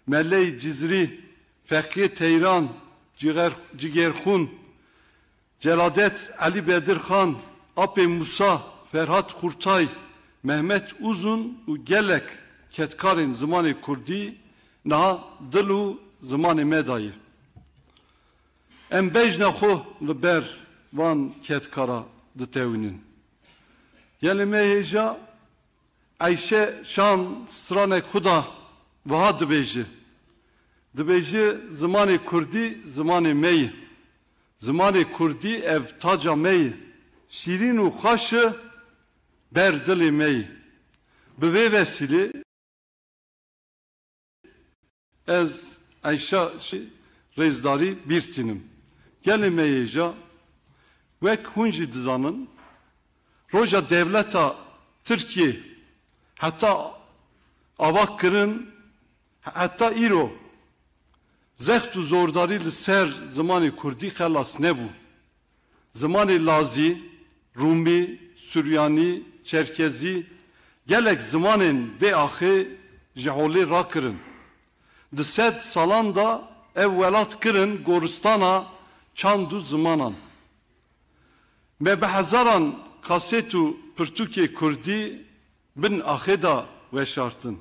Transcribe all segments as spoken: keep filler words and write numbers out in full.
Meley Cizrî, Feqiyê Teyran, Ciger-, Cigerxûn, Celadet Elî Bedirxan, Apê Musa, Ferhat Kurtay, Mehmet Uzun û gelek kedkarên zimanê kurdî niha dil û zimanê me de ye. Em bejna xwe li ber van kedkara ditewînin. Gelê me hêja Eyşe Şan stranek xwe da wiha dibêje. Dibêje, zimanê kurdî zimanê me ye. Zimanê kurdî ev taca me ye. Şîrîn û xweş e, ber dilê me ye. Bi vê vesîlê ez Eyşa şî rêzdarî bîr tînim. Gelê me yê ca, wek hûn jî dizanin, roja dewleta Tirkiyê heta ava kirin, heta îro zext û zordarî li ser zimanê kurdî xelas nebû. Zimanê lazî, rûmî, suryanî, çerkezî, gelek zimanên vê axê ji holê rakirin. Di sed salan de ev welat kirin goristana çand û zimanan. Me bi hezaran kaset û pirtûkê kurdî bin axê de weşartin.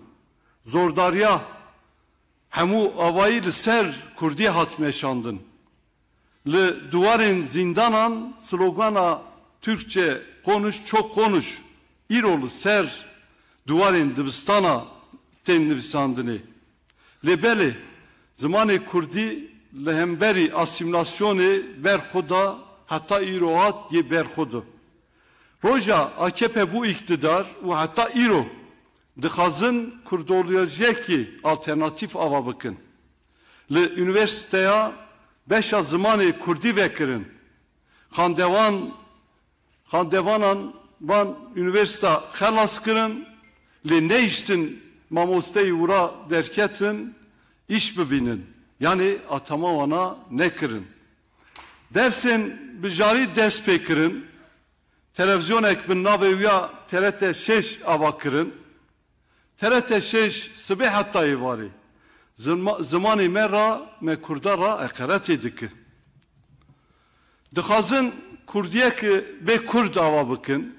Zordariya hemû avayî li ser kurdî hat meşandin. Li duwarên zîndanan slogana "Türkçe konuş, çok konuş" îro li ser duwarên dibistana tên nivîsandinê. Lê belê, zimanê kurdî li hemberî asîmlasyonê ber xwe da, heta îro hat yê ber xwe da. Roja A K P bû îktidar û heta îro dixwazin kurdolojiyekî alternatîf ava bikin. Li unîversîteya beşa zimanê kurdî vekirin. Xandevan, xandevanan van unîversîta xelas kirin, lê nehiştin mamosteyî wira derketin, îş bibînin. Yanî atama wana nekirin. Dersên bijarî dest pê kirin. Televîzyonek bi navê wî ya T R T şeş ava kirin. T R T şeş sibê heta êvarê zima-, zimanê me ra, me kurda ra heqaretê dike. Dixwazin kurdiyek bê kurd ava bikin.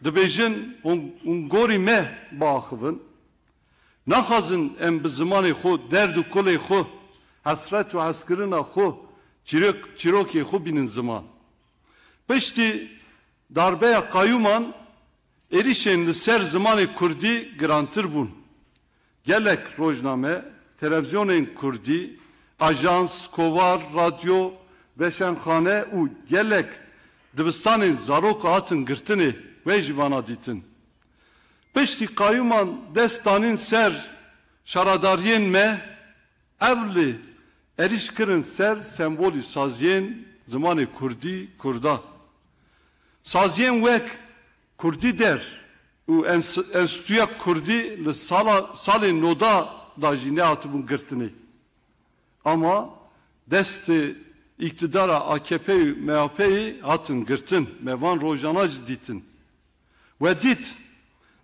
Dibêjin hûn, hûn gorî me biaxivin. Naxwazin em bi zimanê xwe, derd û kulê xwe, hesret û hezkirina xwe, çîrok-, çîrokê xwe bînin ziman. Piştî darbeya qayûman êrîşên li ser zimanê kurdî girantir bûn. Gelek rojname, televîzyonên kurdî, ajans, kovar, radyo, veşanxane û gelek dibistanên zarok hatin girtinê, we jî vana dîtin. Piştî qayûman dest danîn ser şaradariyên me, ewlî êrîş kirin ser sembolî saziyên zimanê kurdî, kurda. Saziyên wek Kurdî Der û Ens-, Enstitûya Kurdî li sala, salên noda da jî nehatibûn girtinê. Ama destê îktidara A K P û M H P'yê hatin girtin. Me van rojana jî dîtin. We dît,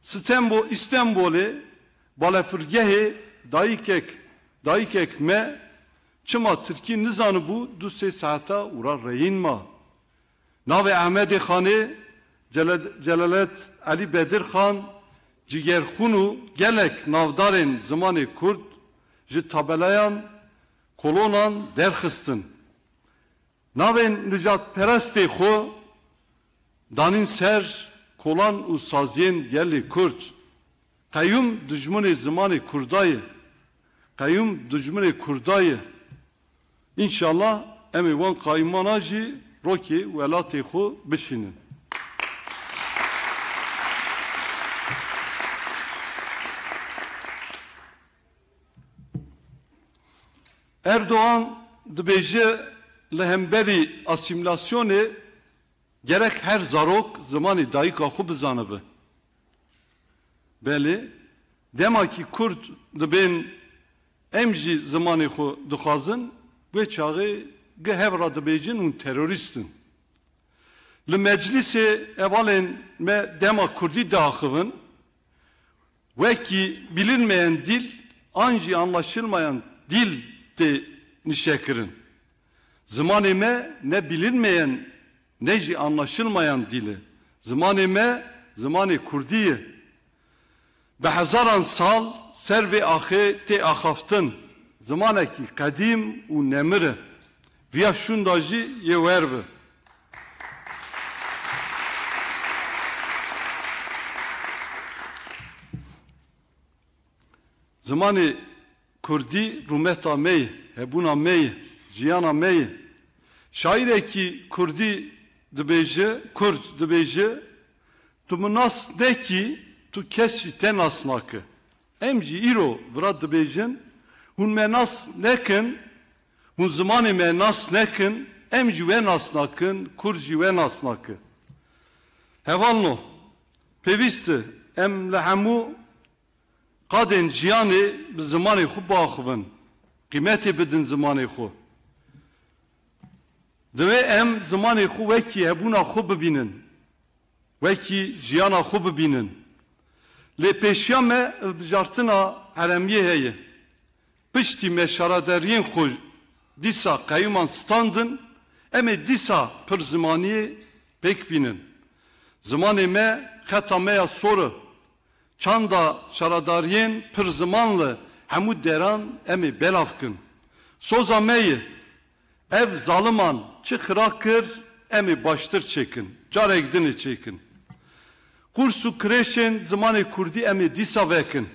Stenbo-, Îstenbolê balefirgehê dayikek, dayikek me çima tirkî nizanibû, du sê saeta wira reyîn ma. Navê Ehmedê Xanê, Cele-, Celalet Elî Bedirxan, Cigerxûn û gelek navdarên zimanê kurd ji tabelayan, kolonan derxistin. Navên nijadperestê xwe danîn ser kolan û saziyên gelê kurd. Qeyûm dijminê zimanê kurda ye. Qeyûm dijminê kurda ye. Înşallah em ê wan qayûmana jî rokê welatê xwe bişînin. Erdogan dibêje, li hemberî asîmlasyonê gerek her zarok zimanê dayika xwe bizanibe. Belê, dema kî kurd dibên em jî zimanê xwe dixwazin, wê çaxê gi hev re dibêjin hûn terorîst in. Li meclîsê hevalên me dema kurdî diaxivin, wekî bilinmeyen dil an jî anlaşılmayan dil tê nişekirin. Zimanê me ne bilinmeyen ne jî anlaşılmayan dil e. Zimanê me zimanê kurdî ye. Bi hezaran sal ser vê axê tê axaftin. Zimanekî qedîm û nemir e. Viya şûnda jî yê wer bi. Zimanê kurdî rûmeta me ye, hebûna me ye, jiyana me ye. Şairekî kurdî dibêje, kurd dibêje, tu min nas nekî, tu kes jî te nas nake. Em jî îro vira dibêjin, hûn me nas nekin, hûn zimanê me nas nekin, em jî we nas nakin, kurd jî we nas nake. Hevalno, pêwîst e em li hemû qadên jiyanê bi zimanê xwe biaxivin, qîmetê bidin zimanê xwe. Divê em zimanê xwe wekî hebûna xwe bibînin, wekî jiyana xwe bibînin. Lê pêşiya me hilbijartina heremiyê heye. Piştî me şaredariyên xwe dîsa qeyûman standin, em ê dîsa pirzimaniyê pêk bînin. Zimanê me xeta me ya sor e. Çanda şaredariyên pirziman li hemû deran em ê belav kin. Soza me ye. Ev zaliman çi xira kir, em ê baştir çêkin. Carek din ê çêkin. Qûrs û kirêşên zimanê kurdî em ê dîsa vekin.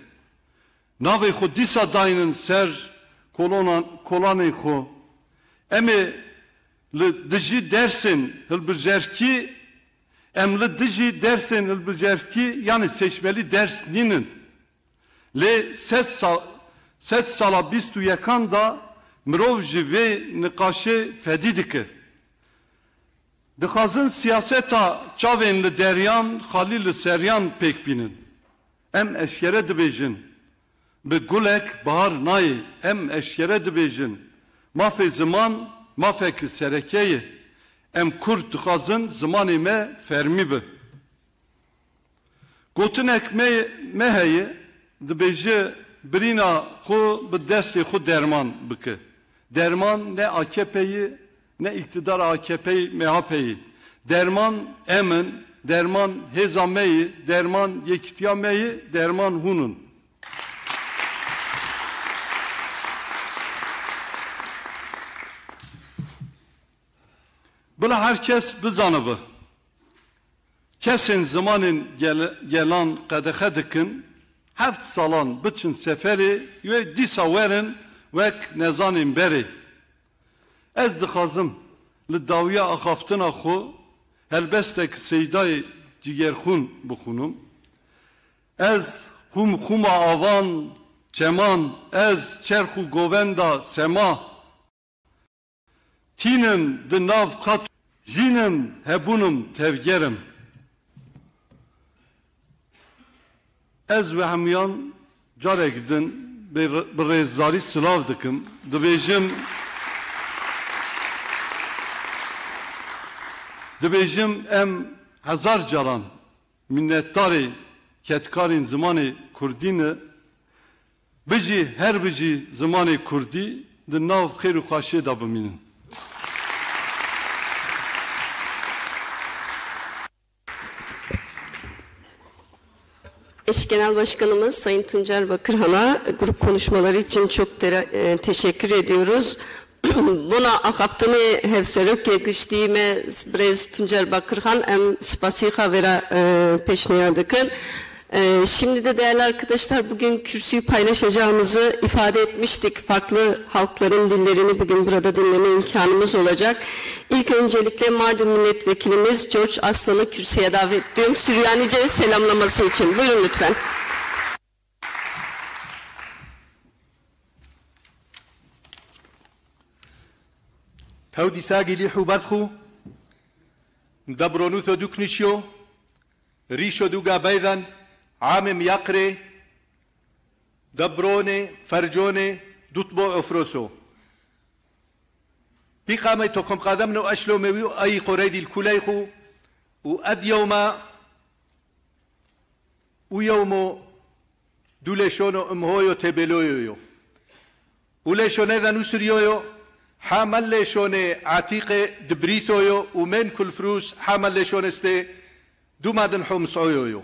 Navê xwe dîsa daynin ser kolonan, kolanên xwe. Em ê li dijî dersên hilbijarkî, em li dijî dersên hilbijarkî, yanî seçmeli ders nînin. Lê sed sal, sed sala bîst û yekan de mirov ji vê niqaşê fedî dike. Dixwazin siyaseta çavên li deriyan, xalî li seriyan pêk bînin. Em eşkere dibêjin, bi gulek bahar nayê. Em eşkere dibêjin, mafê ziman mafeke sereke ye. Em kurd dixwazin zimanê me fermî be. Gotinek me, me heye, dibêje, birîna xwe bi destê xwe derman bike. Derman ne A K P ye, ne îktidara A K P'yê, M H P'yê. Derman em in, derman hêza me ye, derman yekîtiya me ye, derman hûn in. Bila her kes bizanibe. Kesên zimanên gel-, gelan qedexe dikin, heft salan biçin seferê, wê dîsa werin wek nezanên berê. Ez dixwazim li dawiya axaftina xwe helbestek Seydayê Cîgerxûn bixwînim. Ez xûm xûma avan, çeman, ez çerx û govenda sema. Tînim di nav qat, jînim hebûnim tevgerim. Ez we hemûyan carek din bi, bi rêzdarî silav dikim. Dibêjim, dibêjim em hezar caran minnetdarê kedkarên zimanê kurdî ne. Bijî, her bijî zimanê kurdî di nav xêr û xweşiyê de bimînin. Eş Genel Başkanımız Sayın Tuncer Bakırhan'a grup konuşmaları için çok tera-, e, teşekkür ediyoruz. Bona axaftinê hevserokê giştî me birêz Tuncer Bakirxan em spasî xwe vêra, e, pêşniyar dikin. E, şimdi de değerli arkadaşlar, bugün kürsüyü paylaşacağımızı ifade etmiştik. Farklı halkların dillerini bugün burada dinleme imkanımız olacak. İlk öncelikle Mardin Milletvekilimiz George Aslan'ı kürsüye davet ediyorum. Süryanice selamlaması için. Buyurun lütfen. Tewdî sagî lîh û berx û, debronûso dûknişyo, rîşo dûga beyden, amê miyaqrê, debronê, ferconê, dutbo ofroso. Pîqamey tokom qademno eşlo mewî û eyî qorey dîl kuley xu û ed yewma û yewmo du lêşono imhoyo têbêloyo yo. U lêşoneydan u siriyoyo, ha me lêşonê Atîqê dibrîtoyo û mênkulfirûs ha me lêşonê stê du madin homsoyo yo.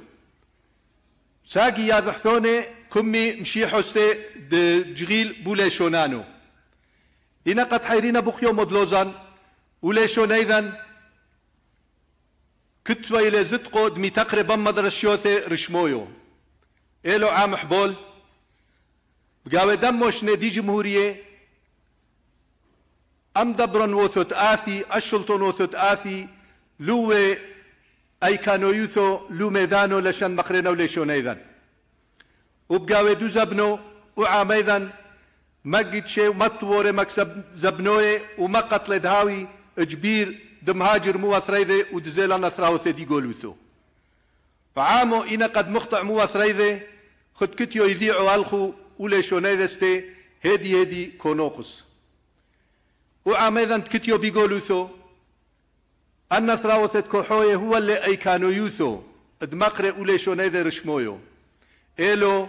Sagî ya dihthonê kumî mişî hostê di cixîl bu lêşonano. Îne qet heyrîne buxyo modlozan u lêşoneydan Kitweyê lê zitqo di mîteqrê bem medreşiyotê rişmoyo. Êlo amih bol. Bi gawê dem moşinê dî cumhuriyê, em debron wothot athî, eşulton wothot athî, lû wê eykanoyûtho, lû mêdano leşen meqrêne û lêşoneyden. Û bi gawê du zebno û ameyden me gitşê û me tiworê me zeb-, zebnoyê û me qetlê dihawî icbîr di mihacir muwethreyde û di zêla nethrawotê dî golûtho. Bi amo îne qed muxtih muwethreyde xud kityo îdî oalxu û lêşoneyde stê hêdî hêdî konoqus. Û ameyden kityo bî golûtho. En nethrawotê di kohoyê huwellê eykanoyûtho, di meqrê û lêşoneyde rişmoyo. Êlo,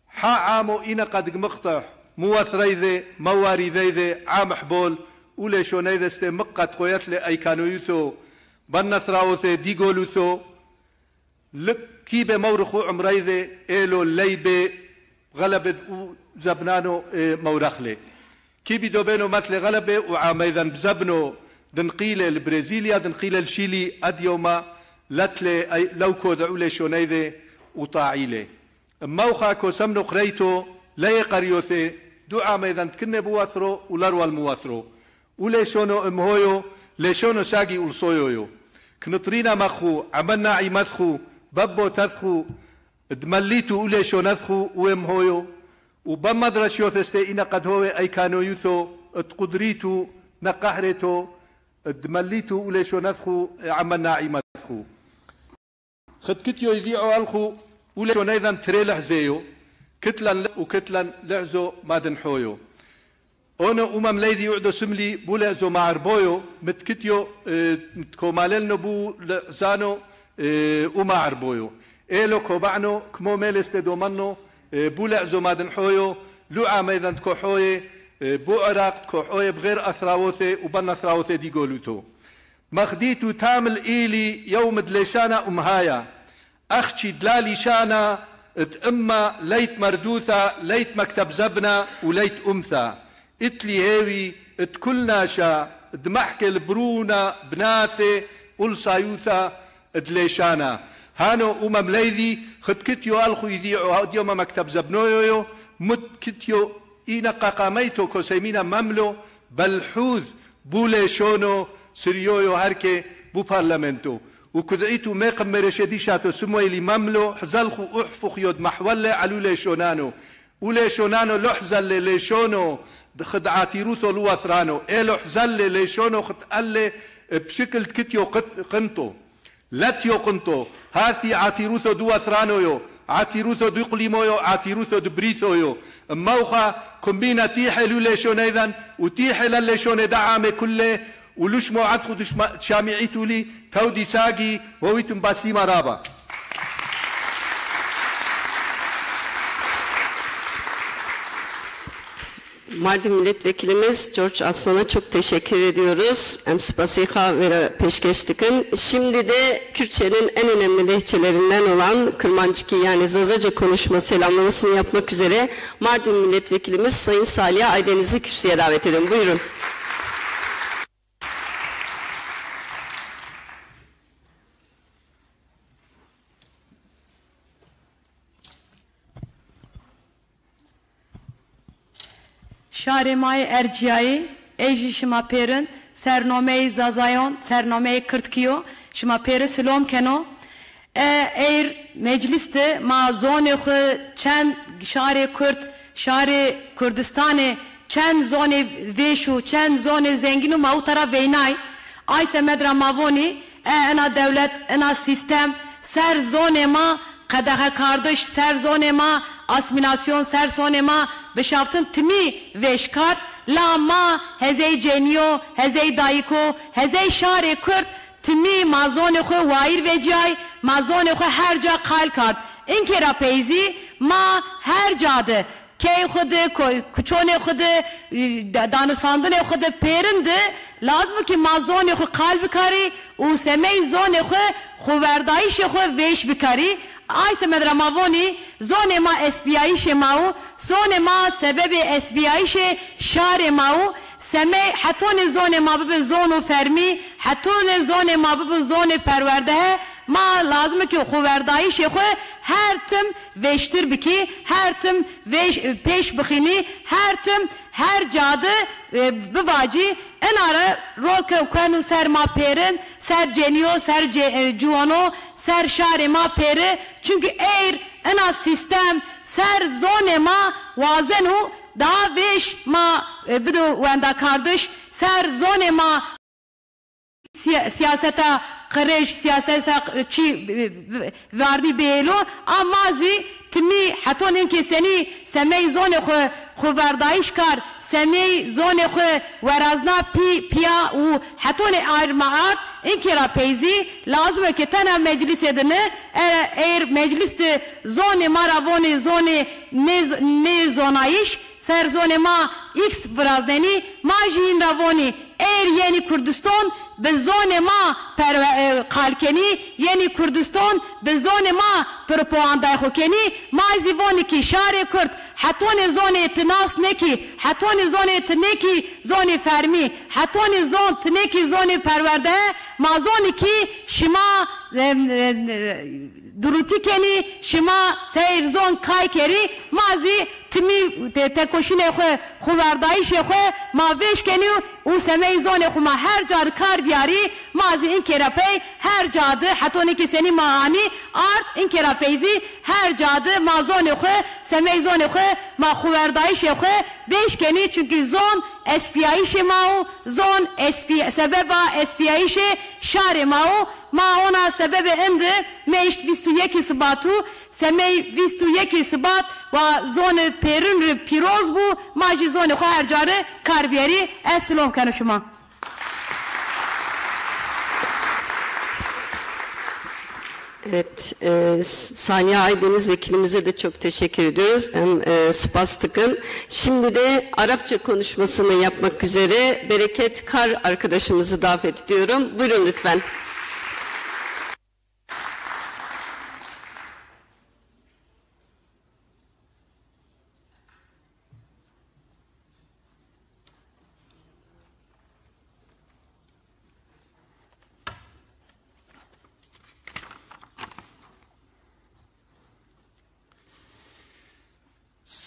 ha amo îne qed gimixtih, muwethreyde, mewarîdeyde, amih bol, û lêşoneyde stê miq qed qoyetlê eykanoyûtho, ben nethrawotê dî golûtho, Li kîbê mewrix û umreyde êlo leybê xelebê û zebnano, e, mewrexlê. Kîbî do bêno metlê xelebê û ameyden bizebno dinqîlê li Brezîlya, dinqîlê li Şîlî, edyewma letlê ey-, lewko de û lêşoneyde û taîlê. Mewxa kosemno qreyto leyê qeriyotê du ameyden dikinê biwethro û lerwel miwethro. Û lêşono imhoyo, lêşono sagî ulsoyoyo. Knitrîna mexû, emenna îmetxû, bebbo tethxû, dmellîtû û lêşonethxû û imhoyo. Û bem medreşiyotestê îne qed hovê eykanoyûtho, dqudrîtû, neqehrêto, dmellîtû û lêşonethxû, emenna îmetxû. Xit kityoy vî oelxu û lê şoneydan tirê lehzê yo, kitlen leh û kitlen lehzo madin hoyo. Ono umem leydi u'do simli bu lehzo ma erboyo, mit kityo, e, mit komalelno bu lehzano, e, uma erboyo. Êlo kobano kmo mêleste domanno, e, bu lehzo madin hoyo, lu ameydan kohoye, e, bu Iraq kohoye bixêr athrawotê û ben athrawotê dî goluto. Mexdît û tamil îlî yewm d lêşana umhaya. Exçî dla lîşana d imma leyt merdûta, leyt mekteb zebna û leyt umta. Îtlî hêwî d kulnaşa d mehke li brûna binathê ul sayûta d lêşana. Hano umem leydî xit kityo alxu îdî o diyoma mekteb zebnoyo yo, mut kityo îne qaqameyto koseymîna memlo, Belhûz, bu lê şono, siriyoyo herkê, bu parlamento. Û kud'ît û mêqim mêreşê dîşato Simweyli memlo, hzel xu uh fuxyod mahwelle elû lê şonano. Û lê şonano lo hzel lê lê şono, xid atîrûtho lu wethrano. Ê lo hzel lê lê şono xid ellê, e, bi şikil kityo qit-, qinto. Let yo qinto, hathî atîrûtho du wethrano yo, atîrûtho du qulîmo yo, atîrûtho du brîtho yo. Mewxa kumbîna tîhê lû lêşoneydan û tîhê le lêşonê de amê kullê û luşmo edxu duşma-, şamîî tûlî tewdî sagî wewîtum basîma raba. Mardin Milletvekilimiz George Aslan'a çok teşekkür ediyoruz. Em spasî xwe wê re pêşkêş dikin. Şimdi de Kürtçenin en önemli lehçelerinden olan Kırmancıki, yani Zazaca konuşma selamlamasını yapmak üzere Mardin Milletvekilimiz Sayın Salih Aydeniz'i kürsüye davet ediyorum. Buyurun. Şarê ma yê erciyayî, ey jî şima pêrin, sernomeyê Zazayon, sernomeyê Kirdkiyo, şima pêrin silom keno. E, eyr meclis de ma zonê xwe çend şarê Kurd, şarê Kurdistanê çend zonê vêş û çend zonê zengîn û ma û tera veynay. Ay semed ra ma vonî, e, ena dewlet, ena sîstem, ser zonê ma qedexekardiş, ser zonê ma asîmîlasyon, ser zonê ma bişaftin timî vêş kat, la ma hezey cenîyo, hezey dayiko, hezey şarê Kurd, timî ma zonê xwe wayîr veciyay, ma zonê xwe her ca qal kard. Inkê ra peyzî ma her ca de, keyê xwe de, ko-, kuçonê xwe de, e, da-, danûstandinê xwe de, pêrin de, lazim e ki ma zonê xwe qal bikarî û semey zonê xwe, xweverdayîşê xwe vêş bikarî. Ay semed ra ma vonî, zonê ma espiyayîşê ma û zonê ma sebebê espiyayîşê şarê ma û semey hetonê zonê ma bibe zon û fermî, hetonê zonê ma bibe zonê perwerdehe, ma lazim e ki xweverdayîşê xwe her tim vêştir bikî, her tim vêş-, pêş bixînî, her tim her ca de, e, bivacî. Ina re rol ke keno ser ma pêrin, ser cenîyo, ser ce-, e, ciwano, ser şarê ma pêri. Çunkî eyr ina sîstem ser zonê ma wazen û daha vêş ma, e, bido wendakardiş, ser zonê ma siya-, siyaseta qirêj, siyaseta q-, çi, e, vardî bêlo, a ma zî timî heton inkê senî semey zonê xwe, xweverdayîş kar, semey zonê xwe werazna pî, piya û hetonê ayr ma ard, inkê ra peyzî lazim e ke tena meclisê de ne, e, eyr meclis de zonê ma ra vonê zonê nê-, nêzonayîş, ser zonê ma X viraznenî, ma jî hîn ra vonî, eyr yenî Kurdiston bi zonê ma perwe-, e, qal kenî, yenî Kurdiston bi zonê ma propagandayê xwe kenî, ma zî vonî ki şarê Kurd hetonê zonê ti nas nekî, hetonê zonê ti nekî zonê fermî, hetonê zon ti nekî zonê perwerdehe, ma zonî ki şima, e, e, durûtî kenî, şima seyr zon kay kerî, ma zî timî te-, tekoşînê xwe, xweverdayîşê xwe ma vêş kenî û semeyî zonê xwe ma her ca di kar biyarî, ma zî inkê ra pey her ca di hetonê ki senî ma anî ard, inkê ra pey zî her ca di ma zonê xwe, semeyî zonê xwe, ma xweverdayîşê xwe vêş kenî, çunkî zon espiyayîşê ma û zon espî-, sebeba espiyayîşê şarê ma û ma ona sebebê indi mêşt vîst û yekê Sibat û semey vîst û yekê Sibat wa zonê pêrin re pîroz bû, ma jî zonê xwe her care kar biyerî. Ez silom keno şima. Evet, e, S-, Saniye Aydeniz vekilimize de çok teşekkür ediyoruz. Em, e, spas dikin. Şimdi de Arapça konuşmasını yapmak üzere Bereket Kar arkadaşımızı davet ediyorum. Buyurun lütfen.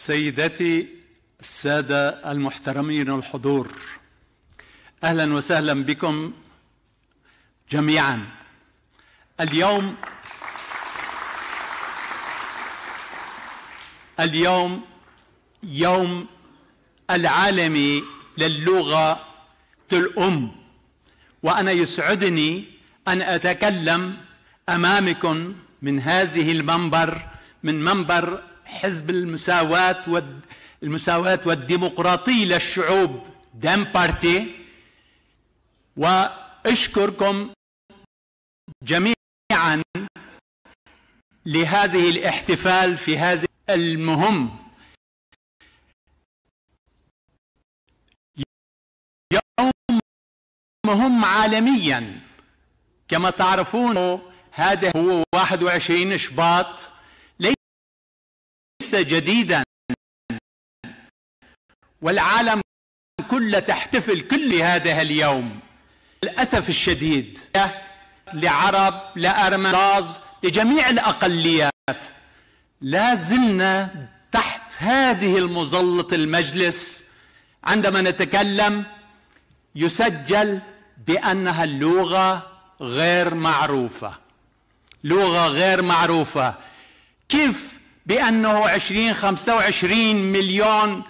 سيدتي، السادة المحترمين الحضور، أهلًا وسهلًا بكم جميعًا. اليوم، اليوم يوم العالمي للغة الأم، وأنا يسعدني أن أتكلم أمامكم من هذه المنبر، من منبر حزب المساواة والد-، المساواة والديمقراطية للشعوب، ديم بارتي، وأشكركم جميعًا لهذه الاحتفال في هذا المهم. يوم مهم عالميًا. كما تعرفون، هذا هو واحد وعشرين شباط، ليس جديدًا، والعالم كله تحتفل كل هذا اليوم. للأسف الشديد، لعرب، لأرمن، لجميع الأقليات، لا زلنا تحت هذه المظلة، المجلس، عندما نتكلم يسجل بأنها اللغة غير معروفة، لغة غير معروفة. كيف بأنه عشرين، خمسة وعشرين مليون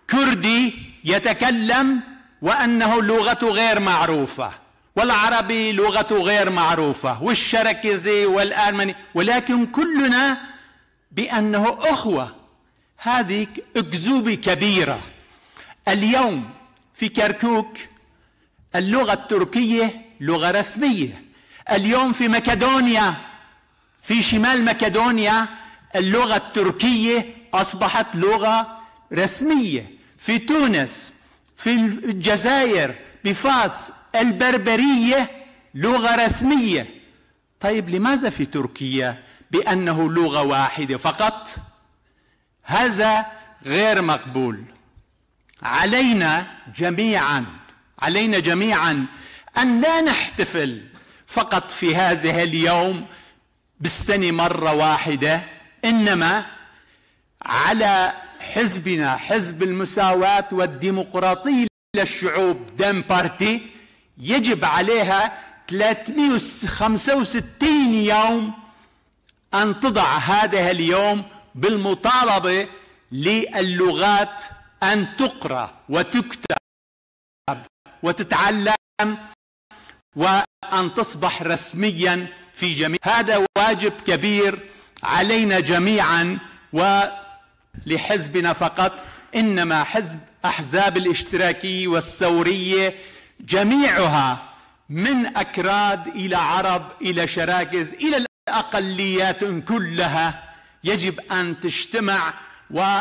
كردي يتكلم وأنه لغته غير معروفة، والعربي لغته غير معروفة، والشركزي والأرمني، ولكن كلنا بأنه أخوة. هذه أكذوبة كبيرة. اليوم في كركوك اللغة التركية لغة رسمية. اليوم في مكدونيا، في شمال مكدونيا، اللغة التركية أصبحت لغة رسمية في تونس، في الجزائر، بفاس، البربرية لغة رسمية. طيب، لماذا في تركيا بأنه لغة واحدة فقط؟ هذا غير مقبول. علينا جميعًا، علينا جميعًا أن لا نحتفل فقط في هذه اليوم بالسنة مرة واحدة، إنما على حزبنا، حزب المساواة والديمقراطية للشعوب، ديم بارتي، يجب عليها ثلاثمية وخمسة وستين يوم أن تضع هذا اليوم بالمطالبة للغات أن تقرأ وتكتب وتتعلم، وأن تصبح رسميًا في جميع. هذا واجب كبير علينا جميعًا، ولحزبنا فقط، إنما حزب، أحزاب الاشتراكية والثورية جميعها، من أكراد إلى عرب إلى شراكز إلى الأقليات كلها، يجب أن تجتمع و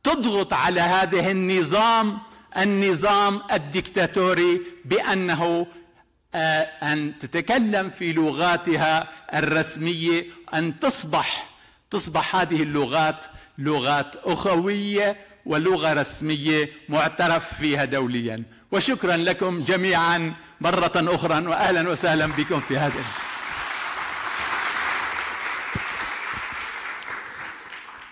تضغط على هذه النظام، النظام الدكتاتوري، بأنه، آه، أن تتكلم في لغاتها الرسمية، أن تصبح، تصبح هذه اللغات لغات أخوية ولغة رسمية معترف فيها دوليًا. وشكرًا لكم جميعًا مرة أخرى، وأهلًا وسهلًا بكم في هذا.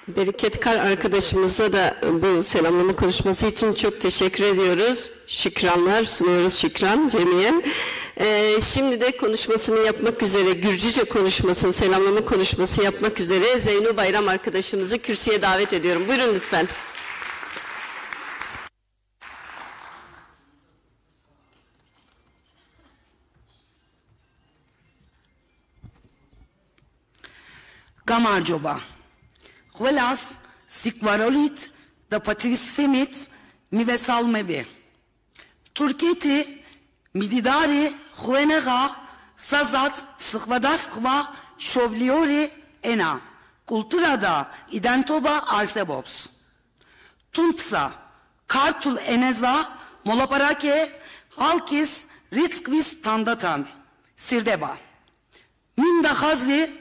Bereket Kar arkadaşımıza da bu selamlama konuşması için çok teşekkür ediyoruz. Şükranlar sunuyoruz, şükran cemiyen. Ee, şimdi de konuşmasını yapmak üzere, Gürcüce konuşmasını, selamlama konuşması yapmak üzere Zeyno Bayram arkadaşımızı kürsüye davet ediyorum. Buyurun lütfen. Gamarcoba. Xwelas sikvarolit da pativisimit mi vesal me be. Turketi mididari xwenexa sazat sıxvadaskva şovliori ena kultura da identoba arsebops. Tuntsa, kartul eneza molaparake halkis ritskvis tandatan sirdeba. Minda xazi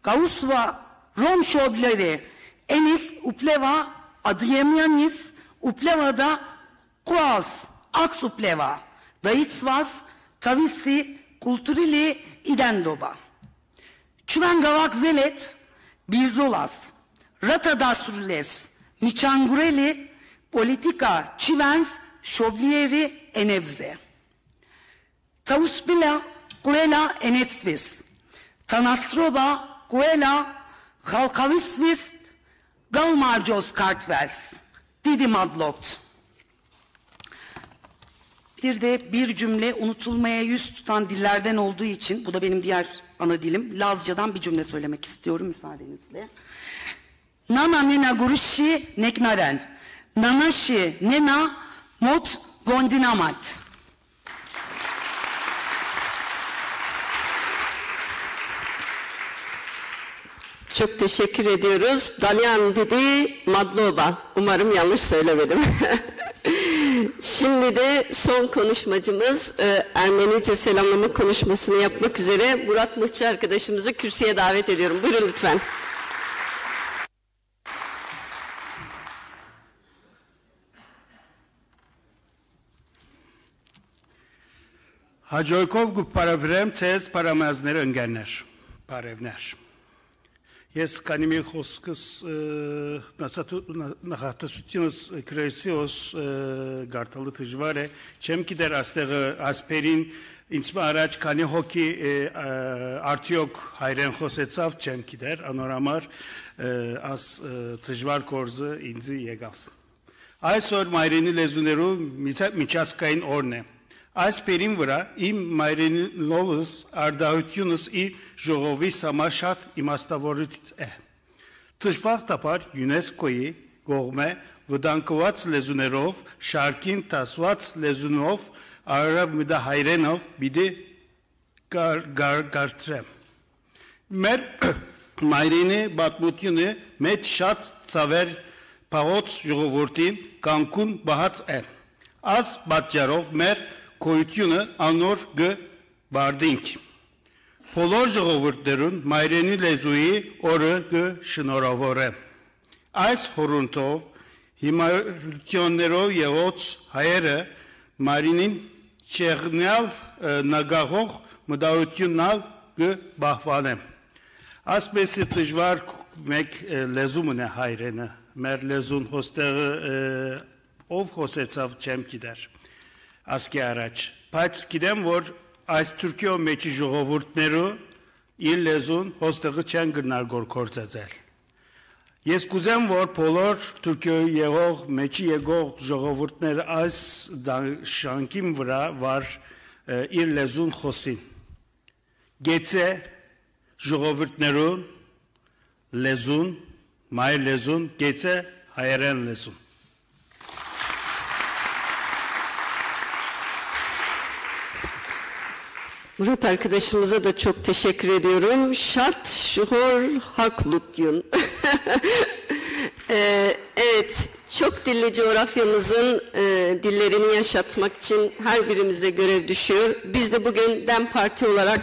kausva rom şobleri enis upleva adiyemianis upleva da kuas aks upleva daitsvas tavisi kulturili idendoba. Çuven gavak zelet birzolas rata dasrules miçangureli politika çivens şobliyeri enevze. Tauspila kuela enesvis. Tanasroba kuela halkavisvis galmarcos kartvels. Didi madlopt. Bir de bir cümle unutulmaya yüz tutan dillerden olduğu için, bu da benim diğer ana dilim, Lazcadan bir cümle söylemek istiyorum müsaadenizle. Nana nena gurişi neknaren. Nana şi nena mot gondinamat. Çok teşekkür ediyoruz. Dalyan dedi, Madloba. Umarım yanlış söylemedim. Şimdi de son konuşmacımız e, Ermenice selamlama konuşmasını yapmak üzere Murat Mıhçı arkadaşımızı kürsüye davet ediyorum. Buyurun lütfen. Hacoykov gu paravrem cez paramazner öngenler. Parevner. Yes kanimi hoskis e, nasatu na- nahatasutinos e, kresios e, gartalı tijvare. Çemki der astegi asperin inçme araç kani hoki e, e, artiyok hayren hosetsav çemki der anoramar e, as e, tijvar korzi inzi yegaf. Aysor mayreni lezuneru miça- miçaskayın orne. Aysperin vira im mayreni lovuz ardahutyunus i jogovi samaşat imastavorit e. Tışvax tapar UNESCO'yı goğme vıdankıvats lezunerov şarkin tasvats lezunov arav mida hayrenov bidi gar, gar, gartrem. Mer Mayrênê Batmutînê Met Şat Saver Pahot jixovurtîn kankun bahat e. Az batcarov mer koyutînê anor gi bardînk. Polor jixovurtnerun mayrênî lezuyî ori gi şinoravore. Ays horuntov himarutîonero yehots hayere marînîn çexniyal, e, nagahox mıdavutînal gi bahvane. Asbesi tijvar mek, e, lezumune hayrene. Mer lezun hosteği, e, ov hosetsav çemkider. Aski araç. Paç kidem vor, az Türkiyo meçi jixovurtneru, ir lezun hosteği çengirnar gor kortsazel. Yes kuzem vor polor Türkiyo yehox meçi yegox jixovurtner az dan şankim vira var, e, ir lezun xosin. Gece jixovurtnerun lezun, mayr lezun, gece hayeren lezun. Murat arkadaşımıza da çok teşekkür ediyorum. Şat şuhor hak lutyun. Ee, evet, çok dilli coğrafyamızın e, dillerini yaşatmak için her birimize görev düşüyor. Biz de bugün dem Parti olarak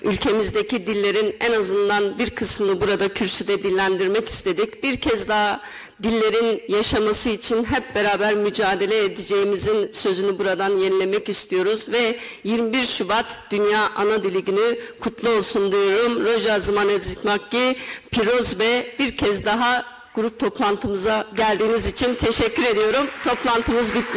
ülkemizdeki dillerin en azından bir kısmını burada kürsüde dillendirmek istedik. Bir kez daha dillerin yaşaması için hep beraber mücadele edeceğimizin sözünü buradan yenilemek istiyoruz ve yirmi bir Şubat Dünya Ana Dili Günü kutlu olsun diyorum. Roja zimanê zikmakî pîroz be. Bir kez daha grup toplantımıza geldiğiniz için teşekkür ediyorum. Toplantımız bitmiş.